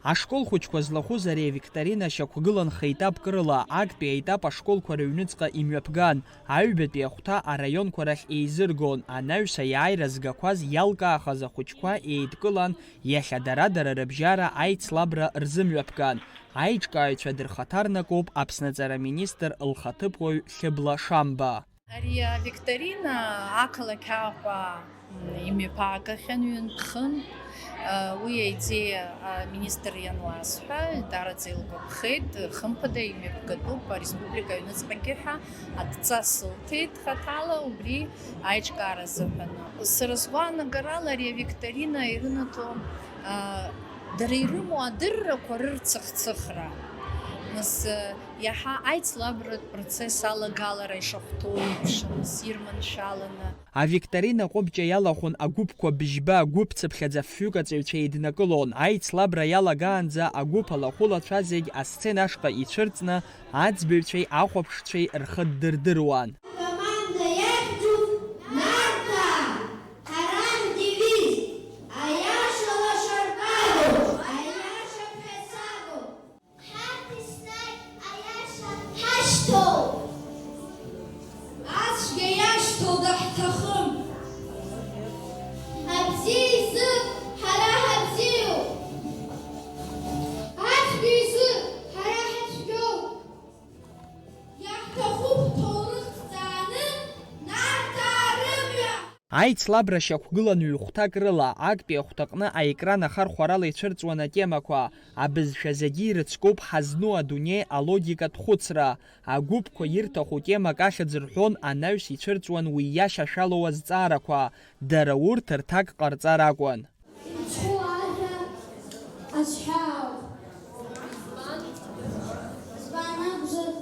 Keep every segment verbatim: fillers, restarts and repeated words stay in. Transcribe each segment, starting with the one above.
Ашкол хәыҷқәа злахәыз ари авикторина шьақәгылан хеитапк рыла, актәи аетап ашколқәа рыҩныҵҟа имҩаԥган, аҩбатәи ахәҭа араионқәа рахь еизыргон, анаҩс аиааира згақәаз иалкаахаз ахәыҷқәа еидкылан, иахьа дара-дара рыбжьара аицлабра рзымҩаԥган. Аиҿкааҩцәа дырхаҭарнакоуп Аԥсны аҵара министр лхаҭыԥуаҩ Хьыбла Шамба. Ари авикторина ақалақь Аҟәа, м, имҩаԥаагахьан ҩынтә-хынтә. Уи аидеиа аминистр ианласҳәа, даараӡа илгәаԥхеит, хымԥада имҩаԥгатәуп ареспублика аҩныҵҟагьы ҳәа адҵа сылҭеит хаҭала убри аиҿкаара азыҳәан. Сара сгәаанагарала ари авикторина ирынаҭо, а, дара ирымоу адыррақәа рырцыхцыхра. Нас, а, Иаҳа аицлабратә процесс алагалара ишахәҭоу еиԥш, нас ирманшәаланы. Авикторина ҟәыбҷа иалахәын агәыԥқәа быжьба, гәыԥцыԥхьаӡа фҩык аҵаҩцәа еиднакылон. Аицлабра иалагаанӡа агәыԥ алахәылацәа зегь асцена ашҟа ицәырҵны, аӡбаҩцәеи ахәаԥшцәеи рхы ддырдыруан. Акоманда иахьӡуп Нарҭаа, ҳара ҳдевиз, аиаша лашарбагоуп, аиаша ԥхьацагоуп. Ҳарҭ еснагь аиаша ҳашьҭоуп. Ацәгьа иашьҭоу даҳҭахым. Абзиа изы ҳара ҳабзиоуп. Ацәгьа изы ҳара ҳацәгьоуп. Иаҳҭахуп ҳҭоурых ҭҵааны Нарҭаа рымҩа. Аицлабра шьақәгылан ҩ-хәҭак рыла, актәи ахәҭаҟны аекран ахархәарала ицәырҵуан атемақәа, абызшәа зегьы ирыцкуп ҳазну адунеи алогикатә хәыцра, агәыԥқәа ирҭаху темак ахьӡ рҳәон, анаҩс ицәырҵуан уи иашьашәалоу азҵаарақәа, дара урҭ рҭак ҟарҵар акәын. Мцхәы ажәа азҳәаауп. Избан акәзар,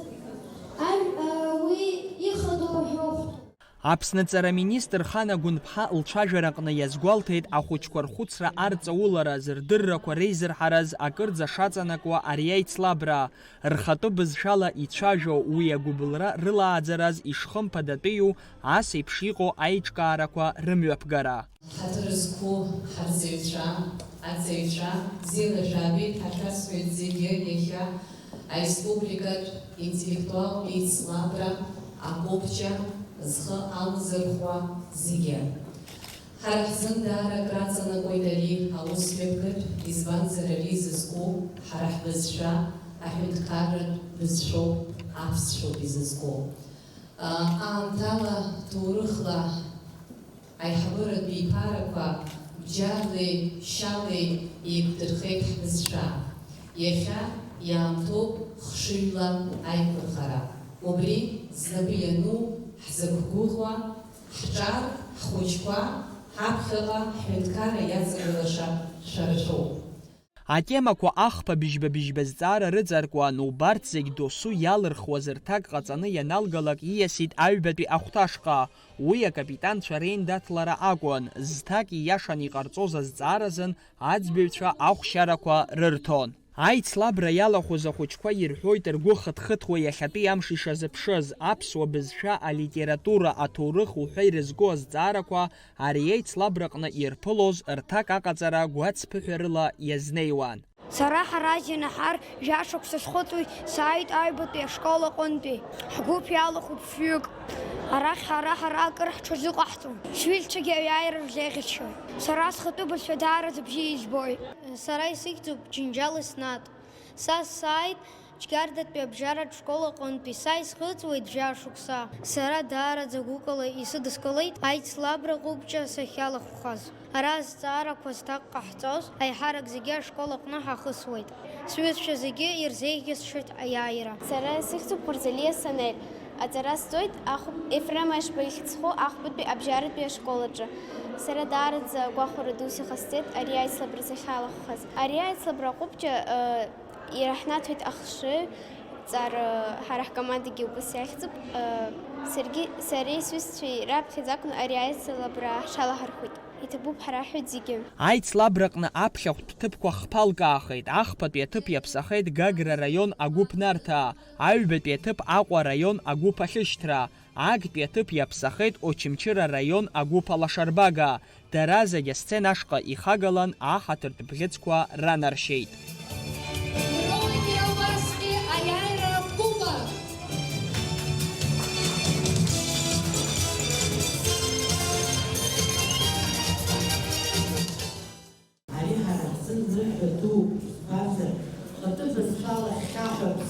аҩ-, уи ихадоу ҳәоуп. Аԥсны аҵара министр Хана Гәынԥҳа лцәажәараҟны иазгәалҭеит ахәыҷқәа рхәыцра арҵаулараз, рдыррақәа реизырҳараз акырӡа шаҵанакуа ари аицлабра, рхатәы бызшәала ицәажәо уи агәыбылра рылааӡараз ишхымԥадатәиу, ас еиԥш иҟоу аиҿкаарақәа рымҩаԥгара. Ҳаҭыр зқәу ҳарҵаҩцәа, арҵаҩцәа, бзиала шәаабеит ҳәа шәасҳәоит зегьы иахьа ареспубликатә интеллектуалтә еицлабра аҟәыбҷа зхы алзырхуа зегьы. Ҳара ҳзын даара акраҵанакуеит ари аус мҩаԥгатә, избанзар ари изызку ҳара ҳбызшәа аҳәынҭқарратә бызшәоуп, аԥсшәоуп изызку. Аамҭала, ҭоурыхла, аиҳабыратә еиԥарақәа бџьарлеи шьалеи еиқәдырхеит ҳбызшәа. Иахьа иаамҭоуп хшыҩла аиқәырхара. Убри знапы иану, ҳзықәгәыӷуа, ҳҿар, ҳхәыҷқәа, ҳаԥхьаҟа ҳҳәынҭқарра иаҵагылаша шәара шәоуп. Атемақәа ахԥа быжьба-быжьба зҵаара рыҵаркуан, убарҭ зегь досу иалырхуаз рҭак ҟаҵаны ианалгалак ииасит аҩбатәи ахәҭашҟа. Уи акапитанцәа реиндаҭлара акәын, зҭак ииашаны иҟарҵоз азҵааразын аӡбаҩцәа ахәшьарақәа рырҭон. Аицлабра иалахәыз ахәыҷқәа ирҳәоит ргәы хыҭхыҭуа иахьатәи амш ишазыԥшыз, аԥсуа бызшәа, алитература, аҭоурых уҳәа ирызку азҵаарақәа ари аицлабраҟны ирԥылоз рҭак аҟаҵара гәацԥыҳәарыла иазнеиуан. Сара ҳараџьа Наҳар жәашықәса схыҵуеит, сааит аҩбатәи ашкол аҟынтәи. Ҳгәыԥ иалахәуп фҩык. Арахь ҳара, ҳара акыр ҳҽазыҟаҳҵом. Сҩызцәагьы аиааира рзеӷьыччоит. Сара схатәы бызшәа даараӡа бзиа избоит. Сара исыхьӡуп Џьынџьал Еснаҭ. Са сааит Џьгьардатәи абжьаратә школ аҟынтәи. Са исхыҵуеит жәа шықәса. Сара даараӡа гәыкала исыдыскылеит аицлабра ҟәыбҷа сахьалахәхаз. Ара азҵаарақәа зҭак ҟаҳҵоз аиҳарак зегьы ашкол аҟны ҳахысуеит. Сҩызцәа зегьы ирзеиӷьасшьоит аиааира. Сара исыхьӡуп Хәырзалиа Санель. Аҵара сҵоит ахәб-, Ефрем Ешба ихьӡ зху ахәбатәи абжьаратәи ашкол аҿы. Сара даараӡа гәахәара дус иҟасҵеит ари аицлабра сахьалахәхаз. Ари аицлабра ҟәыбҷа, э, ираҳнаҭоит ахшыҩ, ҵар, э, ҳара ҳкомандагьы убас иахьӡуп. Э, саргьы, сареи сҩызцәеи раԥхьаӡа акәын ари аицлабра ҳҽалаҳархәит. Иҭабуп ҳара ҳҳәеит зегьы. Аицлабраҟны аԥхьахәтә ҭыԥқәа хԥа алкаахеит, ахԥатәи аҭыԥ иаԥсахеит Гагра араион агәыԥ Нарҭаа, аҩбатәи аҭыԥ Аҟәа араион агәыԥ Ахьышьҭра, актәи аҭыԥ иаԥсахеит Очамчыра араион агәыԥ Алашарбага, дара зегь асцена ашҟа ихагалан аҳаҭыртә бӷьыцқәа ранаршьеит.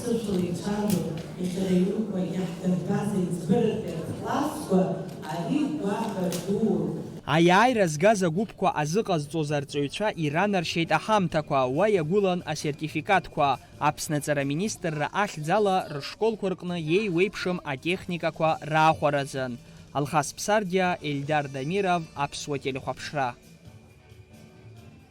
Сышәла ицәажәо, иахьа аҩнқәа иаҳдырбаз аиҵбыратәи аклассқәа, ари гәаҳәа дууп. Аиааира згаз агәыԥқәа азыҟазҵоз арҵаҩцәа иранаршьеит аҳамҭақәа, уа иагәылан асертификатқәа, Аԥсны аҵара министрра ахьӡала рышколқәа рҟны иеиуеиԥшым атехникақәа раахәаразын. Алхас Ԥсардиа, Ельдар Дамиров, Аԥсуа телехәаԥшра.